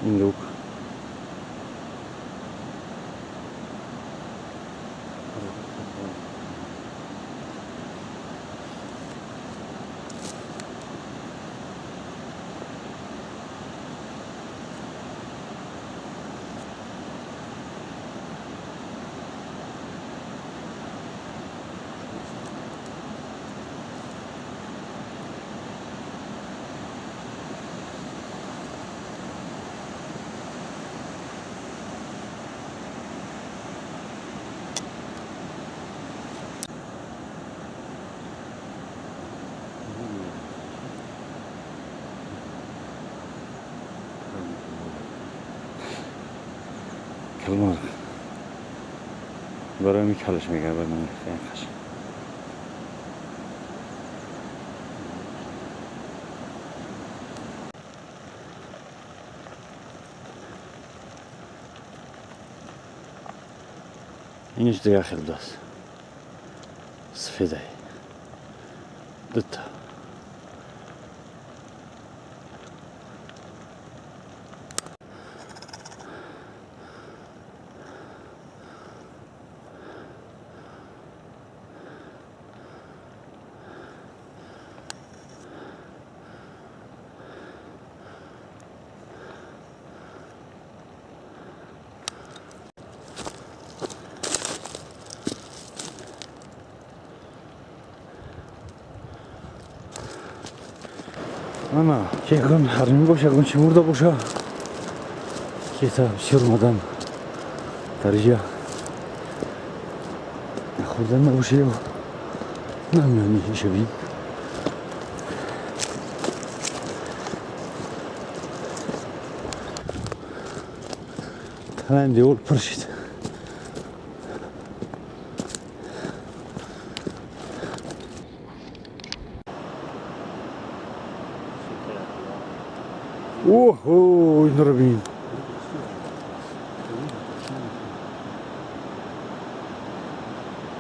Индук. کلمار برای می کلش میگه برای من خیلی خش اینش دیگه خیلی دست سفیده دوتا ана ягон ҳармӣ боша, ягон чӣ мурда боша, ки та бисёр омадан дар ҷа хӯрдан набоша ё намеёни иша бин. Танаем девор пур шид. Ого, инро бин.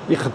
Иха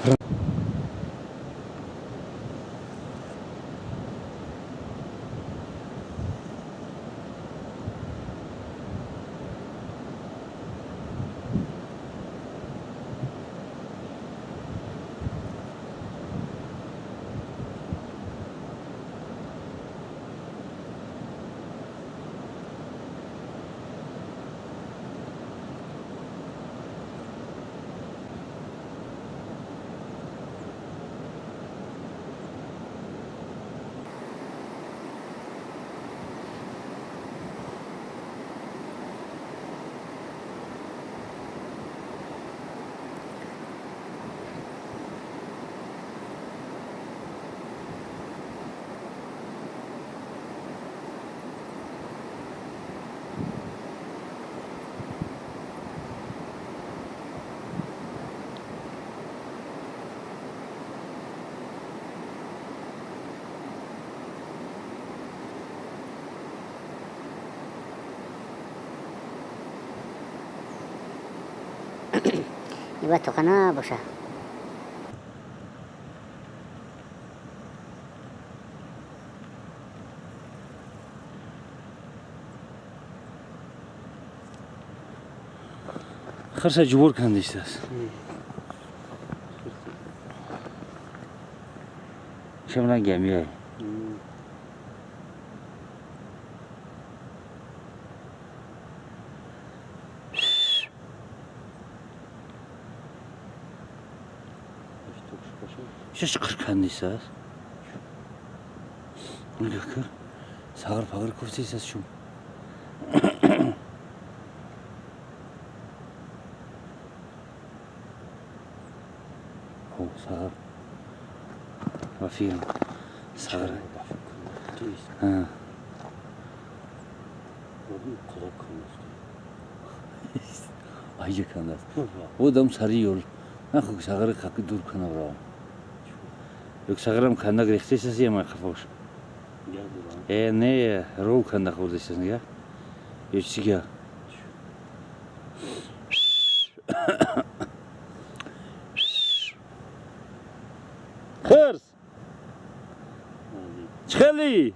باید توخانه باشه. خرسه جبور کندیست است. شمرن گمیه. شش قر کندیست است. نگاه کن. ساغر پاغر کوفتیست است شم. ساغر وفيهم ساغر ها Айҷа кандааст. Одам сари ёл. Нахо сағари қақи дур кана бирав. Ёк сағарам канда гирехтесас ямай қафош. Э, не, ров канда хӯрдесас нига. Ё чига? Хирс! Чӣ хели?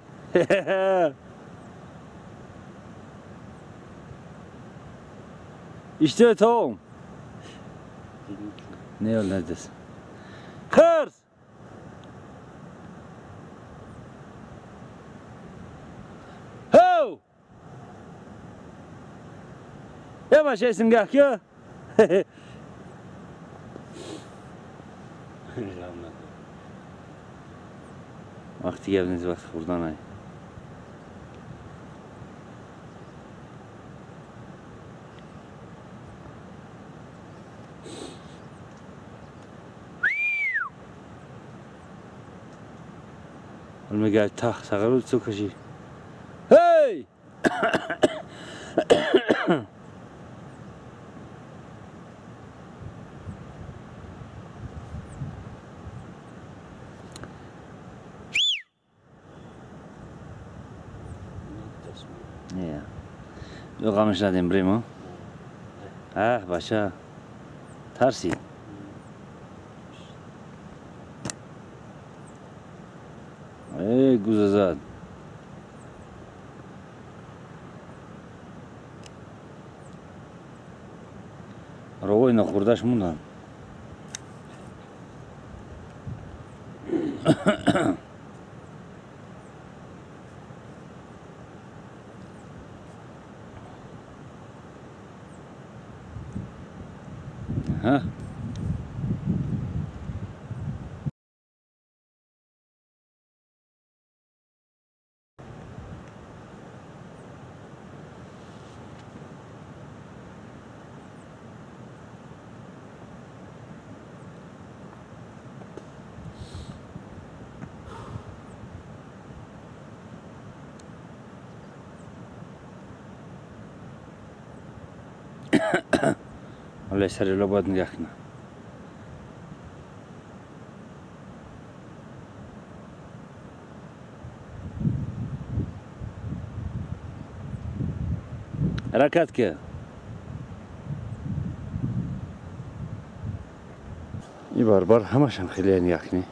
Иштиҳои таом? Не, ол надес. Хирс! Ҳов! Я бача исмгаҳ ки? Вақти гап нест, вақти хӯрдан ай. Мега тах сағару цо каши. Ҳей! Ё ғамш надем брем, а? Ах, бача. Тарси. Э, гуза зад. Ровой нахӯрдаш мондан. Аҳа. Ҳоло сари бояд нигаҳ кунам. Ҳаракат ки. Ин барбар ҳамашам хеле нигаҳ кунӣ.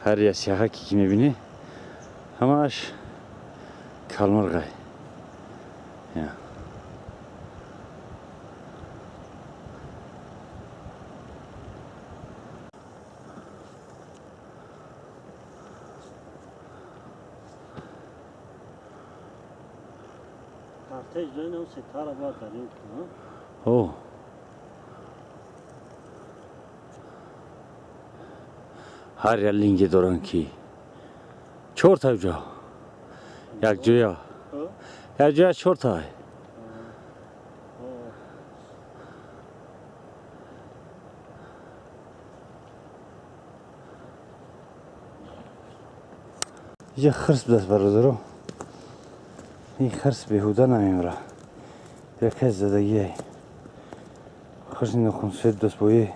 Ҳар як сиёҳаке ки мебинӣ, ҳамааш калмурғай. О. Ҳар як линге доранд ки чорта ҷо. Як ҷоя. Як ҷоя чорта. Инҷа хирс будаст бародаро. Ин хирс беҳуда намемира. Як кас задагиай. Хирси нохунсфед будаст бои.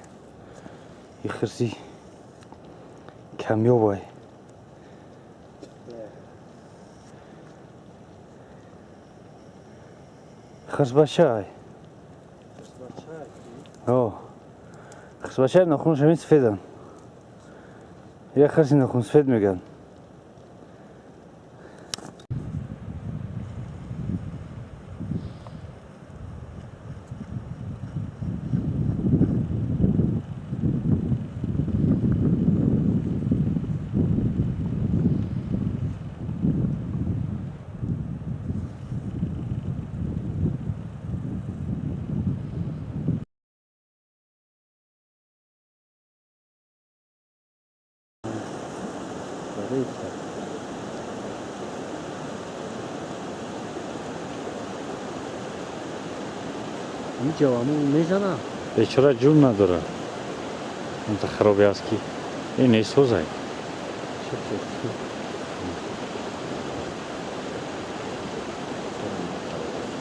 Ин хирси камёбай. Хирсбачай. О. Хирсбачай нохунаш ҳамин сфедан. Як хирси нохунсфед мегӯянд. Бечора ҷун надорад. Онта хароби аст ки ин несозай.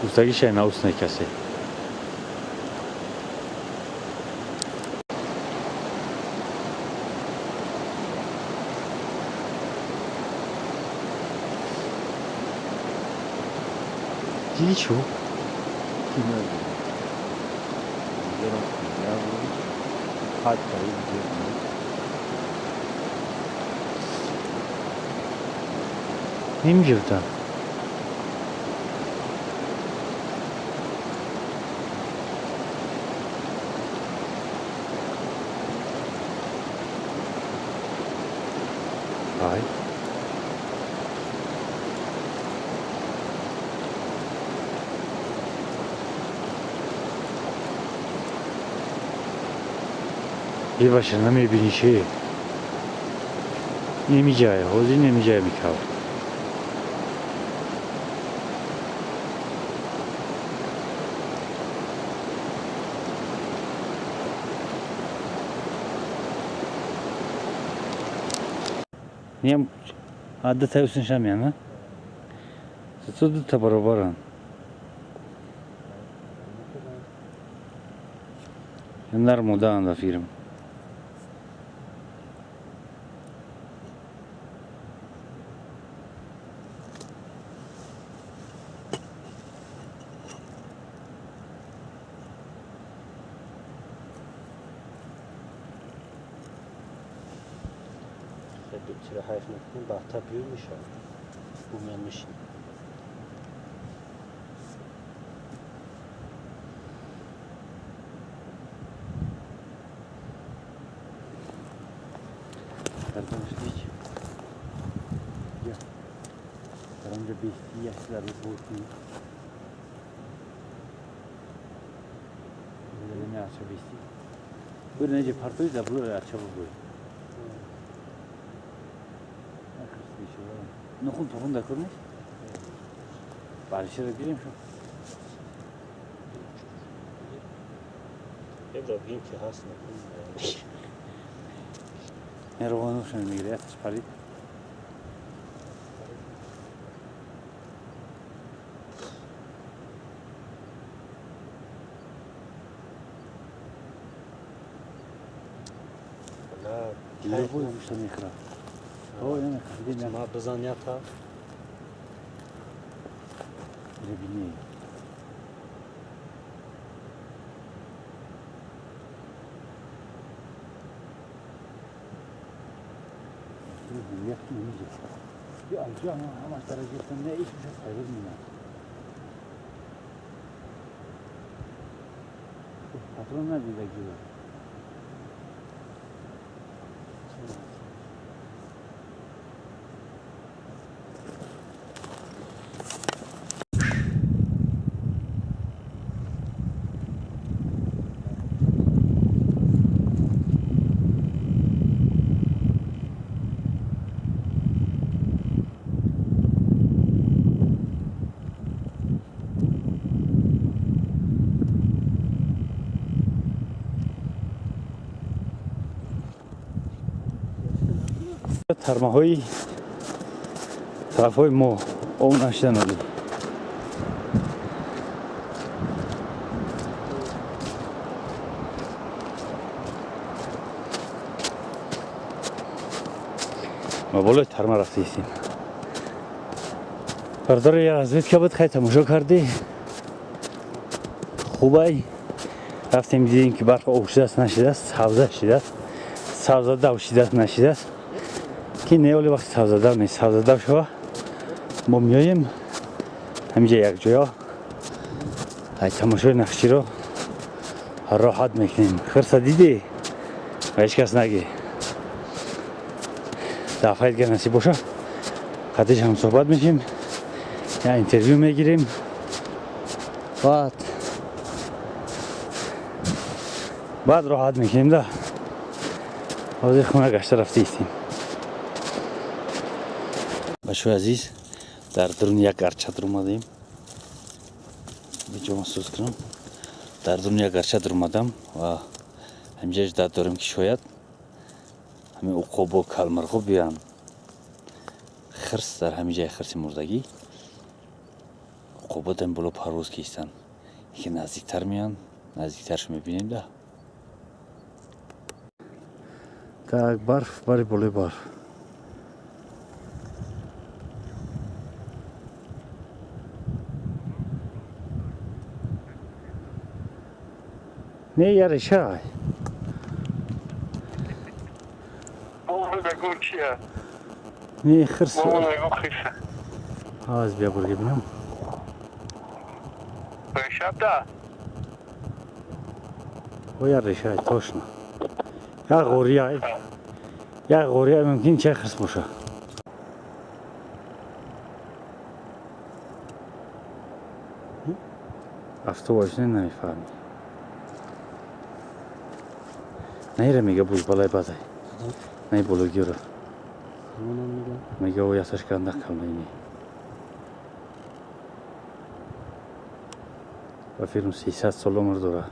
Гуфтагишай наусне касе. Диди чӣ? Немиҷавта? Ай. Бебаша намебинӣ чи? Немиҷая, ҳозир немиҷая мекав. Ниям адда таюсин шамяна? Зато дута баробаран. Нармудаан да фирм. Бахта бию мешавад. Бумян мешин. Нохун тухун дакор нест? Баришаро гирем шо? Ебра бигем ки ҳаст нохун. Меҳрубонушон мегирад, якташ парид. Мехӯрад. Ма бизан ята. Ребини. Патрон надида гира. Тармаҳои тарафҳои мо об нашида набуд. Ма болои тарма рафтаистем. Бардори я разведка буд, хай тамошо кардӣ. Хубай. Рафтем дидем ки барф об шудааст, нашидааст, савза шидааст, савзадав шидааст, нашидааст. Ки не оли вақти савзадав нест, савзадав шава мо меоем ҳаминҷа якҷоя ай тамошои нақширо роҳат мекунем. Хирса дидӣ ва ҳеҷ кас нагӣ. Дафъаи дигар насиб боша қадиш ҳам суҳбат мешем, я интервю мегирем. Баъд роҳат мекунем да. Ҳозир хона гашта рафтаистем. Бачаҳои азиз, дар даруни як арча даромадем. Биҷома сӯз кунам. Дар даруни як арча даромадам ва ҳаминҷа ждат дорем ки шояд ҳамин уқобо калмарғо биёянд. Хирс дар ҳамин ҷои хирси мурдагӣ уқобо дар боло парвоз кистанд. Яке наздиктар меоянд, наздиктаршо мебинем да. Так, барф, бари болои барф. Не, я реша. Богу чия? Не, хирс. Богу хирса. Аз бия бурги бинам. Реша, да. О, я реша, точно. Я ғория. Я ғория мумкин чай хирс боша. Автобус не намефаҳмӣ. Наира мега буз балай бадай. Най бологиро. Ҳамонам мегам. Мега о ясаш кандах калнаини. Ба филм 300 сол умр дора.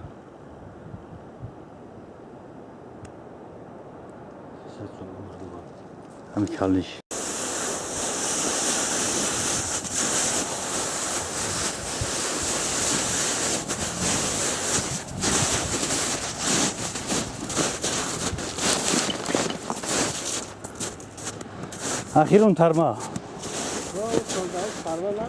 300 сол умр дорад. Ҳами калниш. Ахирон тарма.